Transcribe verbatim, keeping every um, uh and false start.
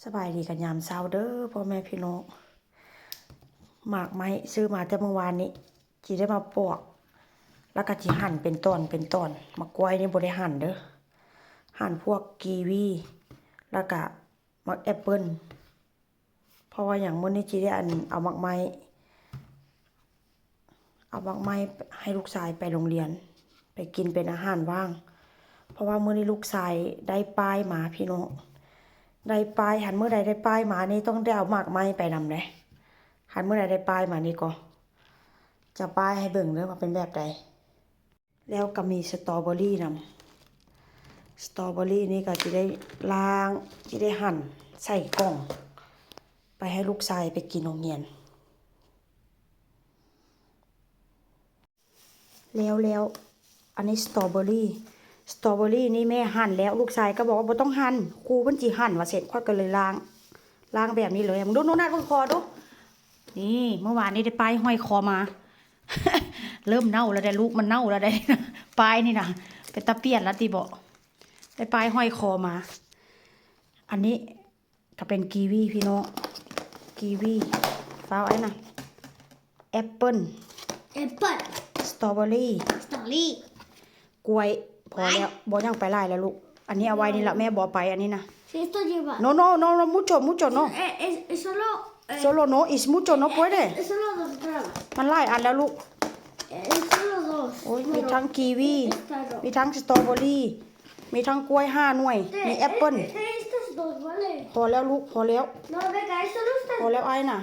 สบายดีกันยามเช้าเด้อพ่อแม่พี่น้อง หมากไม้ซื้อมาแต่เมื่อวานนี้ จิได้มาปอก แล้วก็จิหั่นเป็นตอนเป็นตอน หมากกล้วยนี่บ่ได้หั่นเด้อ หั่นพวกกีวี แล้วก็หมากแอปเปิ้ล เพราะว่าอย่างมื้อนี้จิได้อันเอาหมากไม้ เอาหมากไม้ให้ลูกชายไปโรงเรียน ไปกินเป็นอาหารว่าง เพราะว่ามื้อนี้ลูกชายได้ป้ายมาพี่น้อง ได้ป้าย หันมื้อใดได้ป้ายมานี่ต้องได้เอาหมากไม้ไปนำเด้ หันมื้อใดได้ป้ายมานี่ก็ จะป้ายให้เบิ่งเด้อว่าเป็นแบบใด แล้วก็มีสตรอเบอรี่นำ สตรอเบอรี่นี่ก็จะได้ล้าง จะได้หั่นใส่กล่อง ไปให้ลูกชายไปกินโรงเรียน แล้วแล้ว อันนี้สตรอเบอรี่ สตรอเบอรี่นี่แม่หั่นแล้ว ลูกชายก็บอกว่าบ่ต้องหั่น ครูเพิ่นจิหั่นว่าเสร็จ ข้อยก็เลยล้าง ล้างแบบนี้เลย มึงดู โนนัท มึงคอดู นี่ เมื่อวานนี้ได้ป้ายห้อยคอมา เริ่มเน่าแล้วได้ ลูกมันเน่าแล้วได้ ป้ายนี่นะ เป็นตาเปลี่ยนแล้วติบ่ ได้ป้ายห้อยคอมา อันนี้ก็เป็นกีวีพี่น้อง กีวี ฟ้าวไอ้นะ แอปเปิ้ล Apple, สตรอเบอรี่ strawberry. กล้วย พอแล้ว บ่ยังไปหลายแล้วลูก อันนี้เอาไว้นี่ละ แม่บ่ไปอันนี้นะ Si esto lleva. No, no, no, no, mucho, mucho, no. Eh, es, es solo. Eh, Solo no, es mucho, no puede. Es solo dos gramas. มันหลายอันแล้วลูก Eh, Es solo dos. โอ้ย มีทั้งกีวี Esta no. มีทั้งสตรอเบอรี่ มีทั้งกล้วยห้าหน่วย มีแอปเปิ้ล De, de estas dos, ¿vale? พอแล้วลูก พอแล้ว No, venga, esto no está. พอแล้วไอ้น่ะ